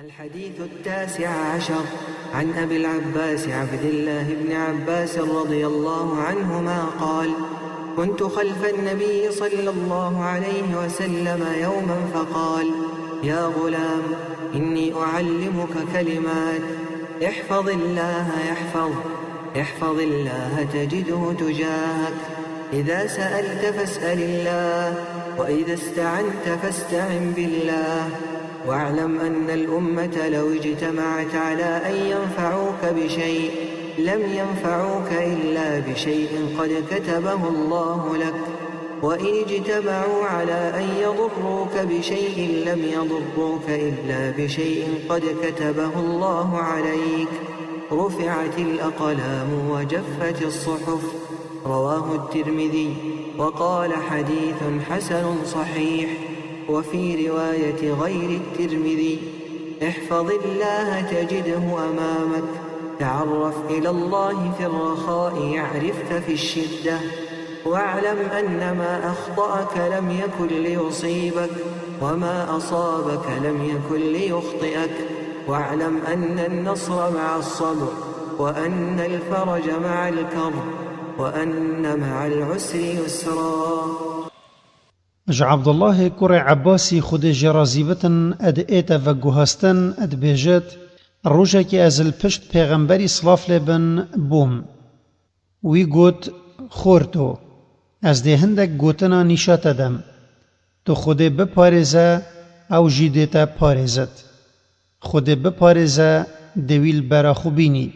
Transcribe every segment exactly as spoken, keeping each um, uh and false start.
الحديث التاسع عشر، عن أبي العباس عبد الله بن عباس رضي الله عنهما قال: كنت خلف النبي صلى الله عليه وسلم يوما فقال: يا غلام، إني أعلمك كلمات، احفظ الله يحفظك، احفظ الله تجده تجاهك، إذا سألت فاسأل الله، وإذا استعنت فاستعن بالله، واعلم أن الأمة لو اجتمعت على أن ينفعوك بشيء لم ينفعوك إلا بشيء قد كتبه الله لك، وإن اجتمعوا على أن يضروك بشيء لم يضروك إلا بشيء قد كتبه الله عليك، رفعت الأقلام وجفت الصحف. رواه الترمذي، وقال: حديث حسن صحيح. وفي رواية غير الترمذي: احفظ الله تجده أمامك، تعرف إلى الله في الرخاء يعرفك في الشدة، واعلم أن ما أخطأك لم يكن ليصيبك، وما أصابك لم يكن ليخطئك، واعلم أن النصر مع الصبر، وأن الفرج مع الكرب، وأن مع العسر يسرا. Ji Abdullahê kurê Ebbasî Xwedê jê razî bitin, ed ête veguhastin, ed bêjit: Rojekê ez li pişt Pêxemberî silav lê bin bûm. Wî got: Xorto, ez dê hindek gotina nîşa te dem. Tu Xwedê biparêze, ew jî dê te parêzit. Xwedê biparêze, dê wî li bera xwe bînî.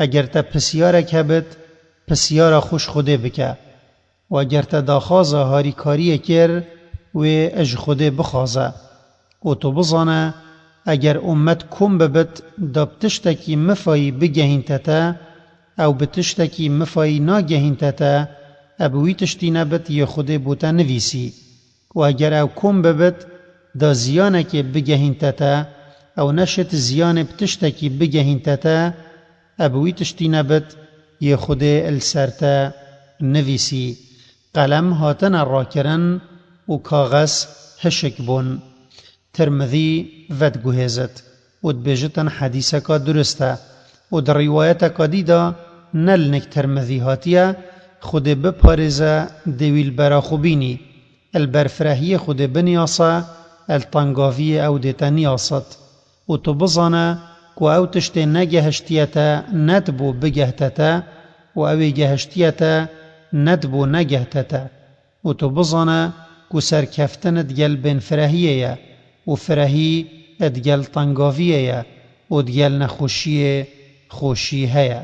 Eger te pisyarek hebit, pisyara xwe ji Xwedê bike. Û eger te daxwaza harîkariyê kir, wê ji Xwedê bixwaze. Û tu bizane, eger ummet kom bibit, da bi tiştekî mifayî bigehînte te, ew bi tiştekî mifayî nagehînte te, e bi wî tiştî nebit yê Xwedê bo te nivîsî. Û eger ew kom bibit, da ziyanekê bigehînte te, ew neşit ziyanê bi tiştekî bigehînte te, e bi wî tiştî nebit yê Xwedê li ser te nivîsî. Qelem hatine rakirin û kaxez hişik bûn. Tirmidî vediguhêzit û dibêjitin hedîseka durist e û di rîwayeteka dî de ne li nik Tirmidî hatiye: Xwedê biparêze, dê wî li bera xwe bînî. El ber firehiyê Xwedê biniyase, el tengaviyê ew dê te niyasit. Û tu bizane ku ew tiştê negehiştiye te nedibû bigehte te û ew ê gehiştiye te nedibû negehte te. Û tu bizane ku serkeftin digel bênfirehiyê ye û firehî digel tengaviyê ye û digel nexweşiyê xweşî heye.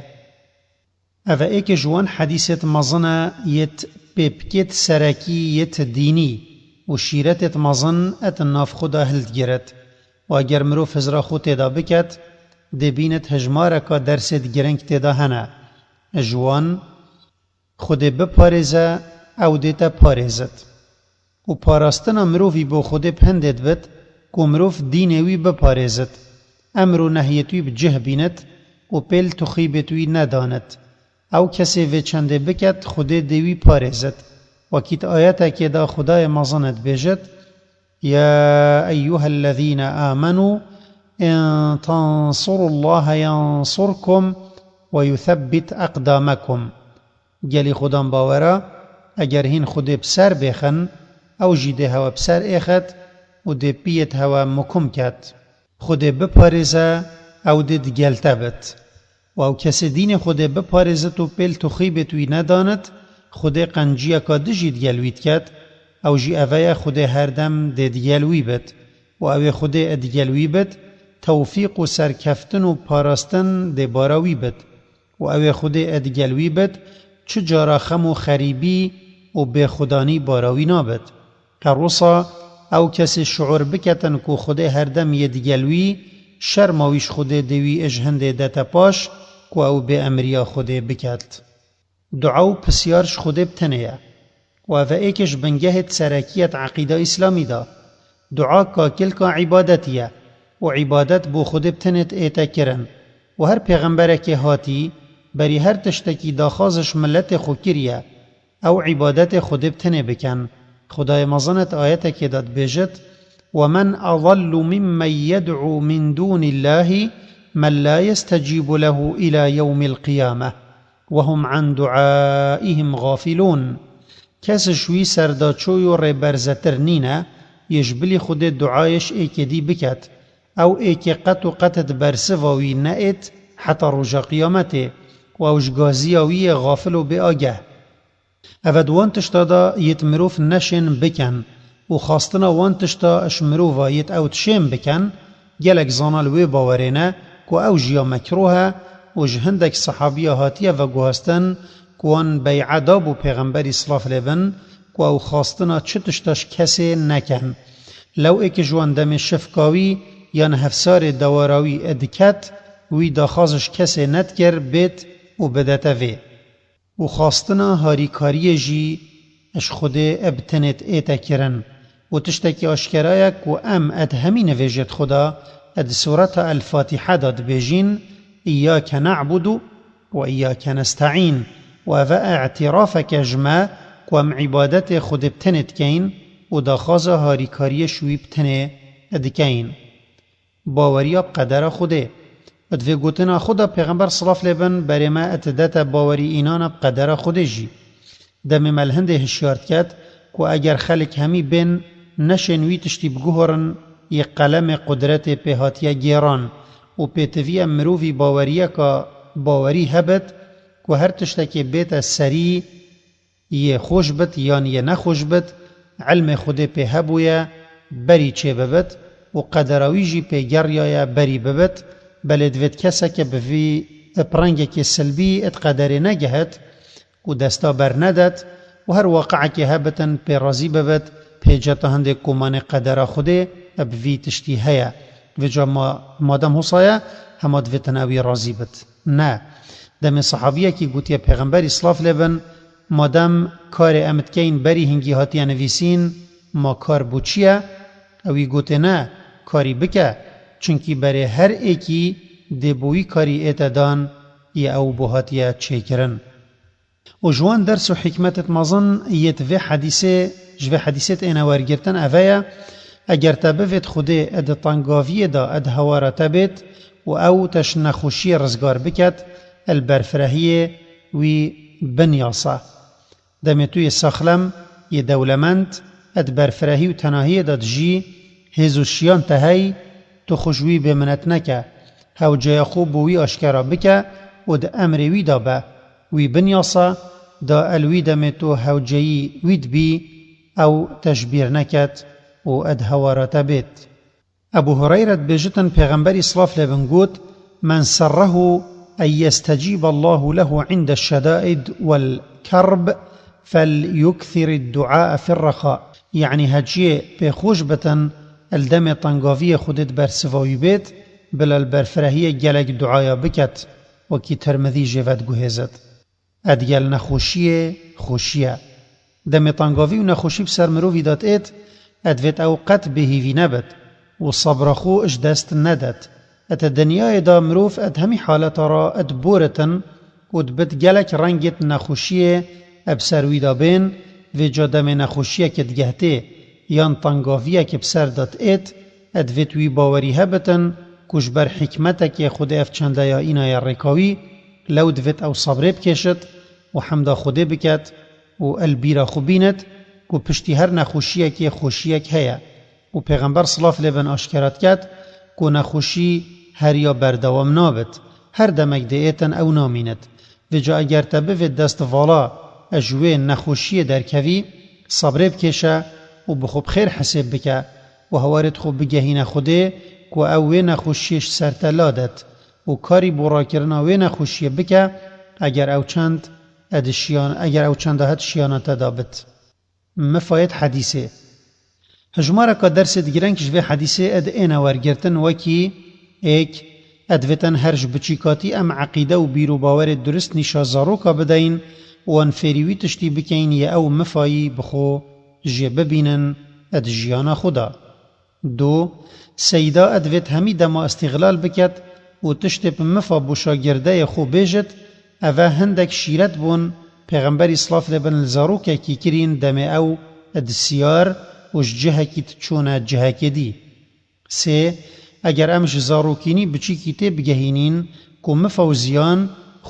Ev e êk ji wan hedîsêt mezin e yêt pêpikêt serekî yêt dînî û şîretêt mezin et nav xwe de hildigirit û eger mirov hizra xwe tê de biket, dê bînit hijmareka dersêt giring tê de hene. Ji wan: Xwedê biparêze, ew dê te parêzit. Û parastina mirovî bo Xwedê bi hindê dibit ku mirov dînê wî biparêzit, emr û nehyêt wî bi cih bînit û pêl tuxîbêt wî nedanit. Ew kesê vê çendê biket, Xwedê dê wî parêzit. Wekî di ayetekê de Xwedayê mezin dibêjit: يا أيها الذين آمنوا إن تنصروا الله ينصركم ويثبت أقدامكم. Gelî xudan bawera, eger hîn Xwedê bi ser bêxin, ew jî dê hewe bi ser êxet û dê piyêt hewe mukum ket. Xwedê biparêze, ew dê digel te bit. Û ew kesê dînê Xwedê biparêzit û pêl tuxîbêt wî nedanit, Xwedê qenciyeka dijî digel wî diket, ew jî eve ye Xwedê her dem dê digel wî bit. Û ew ê Xwedê digel wî bit, tewfîq û serkeftin û parastin dê bara wî bit. Û ew ê Xwedê digel wî bit, çi cara xem û xerîbî û bêxwedanî bara wî nabit. Qe wisa ew kesê şiûr biketin ku Xwedê her dem yê digel wî, şerma wî ji Xwedê dê wî ij hindê dete paş ku ew bêemriya Xwedê biket. Dua û pisyar ji Xwedê bi tenê ye. Û ev e êkê ji bingehêt serekiyet eqîda îslamî de. Dua kakilka îbadetî ye û îbadet bo Xwedê bi tenêt ête kirin. Û her pêxemberekê hatî, berî her tiştekî daxwaz ji miletê xwe kiriye, ew îbadetê Xwedê bi tenê bikin. Xwedayê mezin et ayetekê de dibêjit: ومن أضل ممن يدعو من دون الله من لا يستجيب له إلى يوم القيامة وهم عن دعائهم غافلون. Kes ji wî serdaçoy û rêberzetir nîne, yê ji bilî Xwedê duayê ji êkê dî biket. Ew êkê qet û qet di bersiva wî neêt heta roja qiyametê û ew ji gaziya wî yê xafil û bêageh. Ev e di wan tişta de yêt mirov neşên bikin û xwastina wan tişta ji mirova yêt ew dişên bikin, gelek zana li wê bawerê ne ku ew jî ya mekruh e û ji hindek sehabiya hatiye veguhastin ku wan bey'e dabû Pêxemberî silav lê bin ku ew xwastina çi tişta ji kesê nekin. Lew êkê ji wan demê şifka wî yan hevsarê dewara wî diket, wî daxwaz ji kesê nedikir bêt û bidete vê. Û xwastina harîkariyê jî ji Xwedê bi tenê ête kirin. Û tiştekî aşkera ye ku em ed hemî nivêjêt Xweda ed sureta El-Fatiha de dibêjîn, "Îyake ne'budu ve îyake nesta'în." Û ev e îtirafeke ji me ku em îbadetê Xwedê bi tenê dikeyn û daxwaza harîkariyê ji wî bi tenê dikeyn. Baweriya bi qedera Xwedê. Bi vê gotina xwe de Pêxember silav lê bin berê me didete bawerî înana bi qedera Xwedê jî. Demê me li hindê hişyar diket ku eger xelk hemî bên neşên wî tiştî biguhorin, yê qelemê qudretê pê hatiye gêran û pêtivî ye mirovî baweriyeka bawerî hebit ku her tiştekê bête serî, yê xweş bit yan yê nexweş bit, ilmê Xwedê pê hebûye berî çê bibit û qedera wî jî pê geriyaye berî bibit, belê divêt keseke bi vî pirengekê silbî id qederê negehit û desta bernedet û her waqiekê hebitin pê razî bibit, pê ceta hindê komanê qedera Xwedê bi vî tiştî heye. Vêca ma-, madem hosa ye, hema divêtin ew yê razî bit. Ne. Demê sehabiyekî gotiye Pêxemberî silav lê bin, "Madem karê em dikeyn berî hingî hatiye nivîsîn, ma kar bo çi ye?" Ewî gotê, "Ne, karî bike, çunkî berê her êkî dê bo wî karî ête dan, yê ew bo hatiye çêkirin." Û ji wan ders û hikmetêt mezin yêt vê hedîsê, ji vê hedîsêt êne wergirtin, ev e ye, eger te bivêt Xwedê di tengaviyê de di hewara te bêt û ew te ji nexweşiyê rizgar biket, li berfirehiyê wî binyasa. Demê tu yê saxlem, yê dewlemend, di berfirehî û tenahiyê de dijî, hêz û şiyan te hey, tu xwe ji wî bêminet neke. Hewceya xwe bo wî aşkera bike û di emrê wî de be. Wî binyasa, da el wî demê tu hewceyî wî dibî, ew te ji bîr neket û ed hewara te bêt. Ebu Hureyre dibêjitin Pêxemberî silav lê bin got, "Men serrehu en yestecîbe Allahu lehu inde şedaid wel kerb, fel yukthir dua fir rexa." Yanî heciyê pê xweş bitin, el demê tengaviyê Xwedê di bersiva wî bêt, bila li berfirehiyê gelek duaya biket, wekî Tirmidî jê ve diguhêzit. Ed gel nexweşiyê xweşiye. Demê tengavî û nexweşî bi ser mirovî de diêt, ed vêt ew qet bêhîvî nebit û sebra xwe ji dest nedet. Ete dinyayê de mirov ed hemî haleta re ed boritin û dibit gelek rengêt nexweşiyê eb ser wî de bên, vêca demê nexweşiyekê digehtê yan tengaviyekê bi ser de diêt, ed vêt wî bawerî hebitin ku ji ber hikmetekê Xwedê ev çendeya îna ye rêka wî, lew divêt ew sebrê bikêşit û hemda Xwedê biket û el bîra xwe bînit ku piştî her nexweşiyekê xweşiyek heye û Pêxember silav lê bin aşkera diket ku nexweşî her ya berdewam nabit, her demek dê êtin ew namînit. Vêca eger te bivêt dest vala ji wê nexweşiyê derkevî, sebrê bikêşe û bi xwe bi xêr hesêb bike û hewarêt xwe bigehîne Xwedê ku ew wê nexweşiyê ji ser te ladet û karî bo rakirina wê nexweşiyê bike, eger ew çend ed şiyan, eger ew çenda het şiyana te da bit. Mifayet hedîsê. Hejmareka dersêt gireng ji vê hedîsê ed êne wergirtin, wekî êk, ed vêtin her ji biçîkatî em eqîde û bîr û bawerê durist nîşa zaroka bideyin û wan fêrî wî tiştî bikeyin yê ew mifayî bi xwe jê bibînin ed jiyana xwe da. Du, seyda ed vêt hemî dema îstîxlal biket û tiştê bi mifa bo şagirdeyê xwe bêjit, ev e hindek şîret bûn, Pêxemberî silav lê bin li zarokekî kirîn demê ew di siyar û ji cihekî diçûne cihekê dî. Sê, eger em ji zarokînî biçîkî tê bigehînîn ku mifa û ziyan,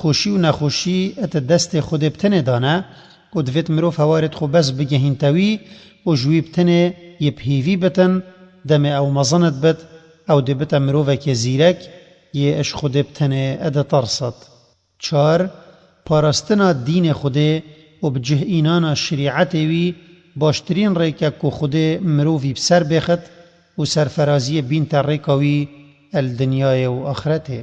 xweşî û nexweşî ete destê Xwedê bi tenê dane û divêt mirov hewarêt xwe bes bigehînte wî û ji wî bi tenê yê bi hêvî bitin, demê ew mezin dibit, ew dê bite mirovekê zîrek, yê ji Xwedê bi tenê ede tersit. Çar, parastina dînê Xwedê û bi cih înana şerîetê wî baştirîn rêk e ku Xwedê mirovî bi ser bêxit û serferaziyê bînte rêka wî el dinyayê û axretê.